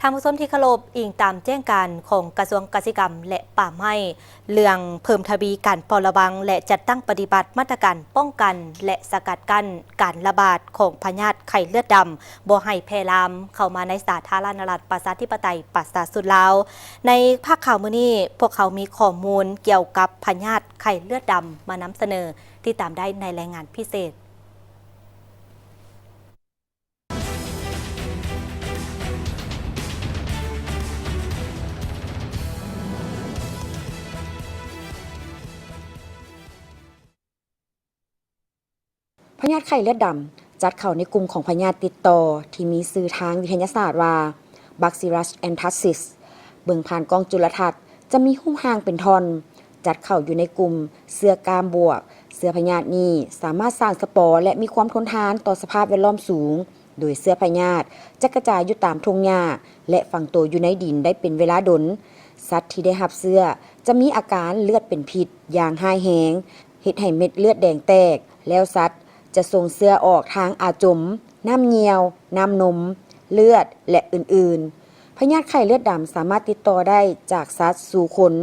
ທ່ານຜູ້ຊົມທີ່ເຄົາລົບ, ອີງຕາມແຈ້ງການຂອງກະຊວງກະສິກຳ ແລະ ປ່າໄມ້ ເລື່ອງເພີ່ມທະວີການເຝົ້າລະວັງ ແລະ ຈັດຕັ້ງປະຕິບັດມາດຕະການປ້ອງກັນ ແລະ ສະກັດກັ້ນການລະບາດຂອງພະຍາດໄຂ້ເລືອດດຳ ບໍ່ໃຫ້ແຜ່ລາມເຂົ້າມາໃນສາທາລະນະລັດ ປະຊາທິປະໄຕ ປະຊາຊົນລາວ. ໃນພາກຂ່າວມື້ນີ້, ພວກເຮົາມີຂໍ້ມູນກ່ຽວກັບພະຍາດໄຂ້ເລືອດດຳມານຳສະເໜີ, ຕິດຕາມໄດ້ໃນລາຍງານພິເສດ. ພະຍາດໄຂ້ເລືອດດຳ ຈັດເຂົ້າໃນກຸ່ມຂອງພະຍາດຕິດຕໍ່ທີ່ມີຊື່ທາງວິທະຍາສາດວ່າ Bacillus anthracis. ເບິ່ງຜ່ານກ້ອງຈຸລະທັດ ຈະມີຮູບຮ່າງເປັນທ່ອນ, ຈັດເຂົ້າຢູ່ໃນກຸ່ມເຊື້ອກ້າມບວກ. ເຊື້ອພະຍາດນີ້ສາມາດສ້າງສະປອ ແລະ ມີຄວາມທົນທານຕໍ່ສະພາບແວດລ້ອມສູງ, ໂດຍເຊື້ອພະຍາດຈະກະຈາຍຢູ່ຕາມທົ່ງຫຍ້າ ແລະ ຝັງໂຕຢູ່ໃນດິນໄດ້ເປັນເວລາດົນ. ສັດທີ່ໄດ້ຮັບເຊື້ອຈະມີອາການເລືອດເປັນພິດຢ່າງຮ້າຍແຮງ, ເຮັດໃຫ້ເມັດເລືອດແດງແຕກ, ແລ້ວສັດຈະສົ່ງເຊື້ອອອກທາງອາຈົມ, ນ້ຳຍ່ຽວ, ນ້ຳນົມ, ເລືອດ ແລະ ອື່ນໆ. ພະຍາດໄຂ້ເລືອດດຳສາມາດຕິດຕໍ່ໄດ້ຈາກສັດສູ່ຄົນ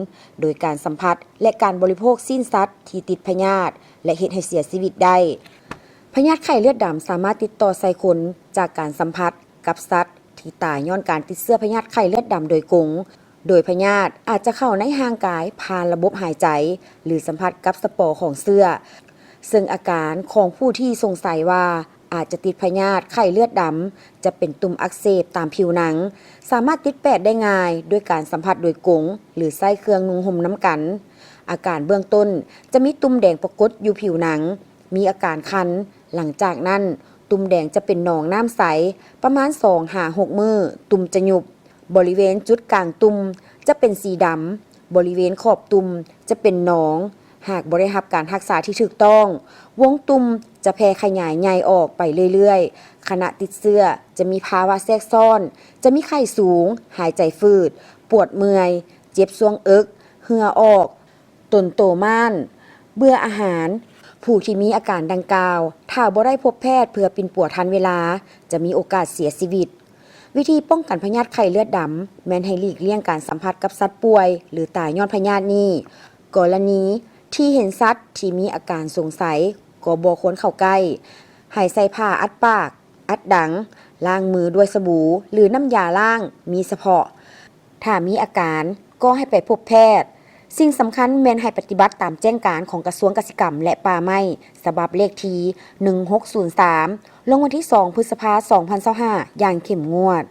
ໂດຍການສຳຜັດ ແລະ ການບໍລິໂພກຊີ້ນສັດທີ່ຕິດພະຍາດ ແລະ ເຮັດໃຫ້ເສຍຊີວິດໄດ້. ພະຍາດໄຂ້ເລືອດດຳສາມາດຕິດຕໍ່ໃສ່ຄົນຈາກການສຳຜັດກັບສັດທີ່ຕາຍຍ້ອນການຕິດເຊື້ອພະຍາດໄຂ້ເລືອດດຳໂດຍກົງ, ໂດຍພະຍາດອາດຈະເຂົ້າໃນຮ່າງກາຍຜ່ານລະບົບຫາຍໃຈ ຫຼື ສຳຜັດກັບສະປອຂອງເຊື້ອ, ເຊິ່ງອາການຂອງຜູ້ທີ່ສົງໄສວ່າອາດຈະຕິດພະຍາດໄຂ້ເລືອດດຳ ຈະເປັນຕຸ່ມອັກເສບຕາມຜິວໜັງ, ສາມາດຕິດແປດໄດ້ງ່າຍດ້ວຍການສຳຜັດໂດຍກົງ ຫຼື ໃຊ້ເຄື່ອງນຸ່ງຫົ່ມນຳກັນ. ອາການເບື້ອງຕົ້ນຈະມີຕຸ່ມແດງປາກົດຢູ່ຜິວໜັງ, ມີອາການຄັນ, ຫຼັງຈາກນັ້ນ ຕຸ່ມແດງຈະເປັນໜອງນ້ຳໃສ, ປະມານສອງຫາຫົກມື້ ຕຸ່ມຈະຍຸບ. ບໍລິເວນຈຸດກາງຕຸ່ມຈະເປັນສີດຳ, ບໍລິເວນຂອບຕຸ່ມຈະເປັນໜອງ. ຫາກບໍ່ໄດ້ຮັບການຮັກສາທີ່ຖືກຕ້ອງ, ວົງຕຸ່ມຈະແຜ່ຂະຫຍາຍໃຫຍ່ອອກໄປເລື້ອຍໆ. ຂະນະຕິດເຊື້ອຈະມີພາວະແຊກຊ້ອນ, ຈະມີໄຂ້ສູງ, ຫາຍໃຈຝືດ, ປວດເມື່ອຍ, ເຈັບຊ່ວງເອິກ, ເຫື່ອອອກ, ຕົນໂຕມ້ານ, ເບື່ອອາຫານ. ຜູ້ທີ່ມີອາການດັ່ງກ່າວ ຖ້າບໍ່ໄດ້ພົບແພດເພື່ອປິ່ນປົວທັນເວລາ ຈະມີໂອກາດເສຍຊີວິດ. ວິທີປ້ອງກັນພະຍາດໄຂ້ເລືອດດຳ ແມ່ນໃຫ້ຫຼີກລ່ຽງການສຳຜັດກັບສັດປ່ວຍ ຫຼື ຕາຍຍ້ອນພະຍາດນີ້. ກໍລະນີທີ່ເຫັນສັດທີ່ມີອາການສົງໄສ ກໍບໍ່ຄວນເຂົ້າໃກ້. ໃຫ້ໃສ່ຜ້າອັດປາກ, ອັດດັງ, ລ້າງມືດ້ວຍສະບູ ຫຼື ນ້ຳຢາລ້າງມີສະເພາະ. ຖ້າມີອາການກໍໃຫ້ໄປພົບແພດ. ສິ່ງສຳຄັນແມ່ນໃຫ້ປະຕິບັດຕາມແຈ້ງການຂອງກະຊວງກະສິກຳ ແລະ ປ່າໄມ້ ສະບັບເລກທີໜຶ່ງຫົກສູນສາມ ລົງວັນທີສອງ ພຶດສະພາ ສອງພັນຊາວຫ້າ ຢ່າງເຂັ້ມງວດ.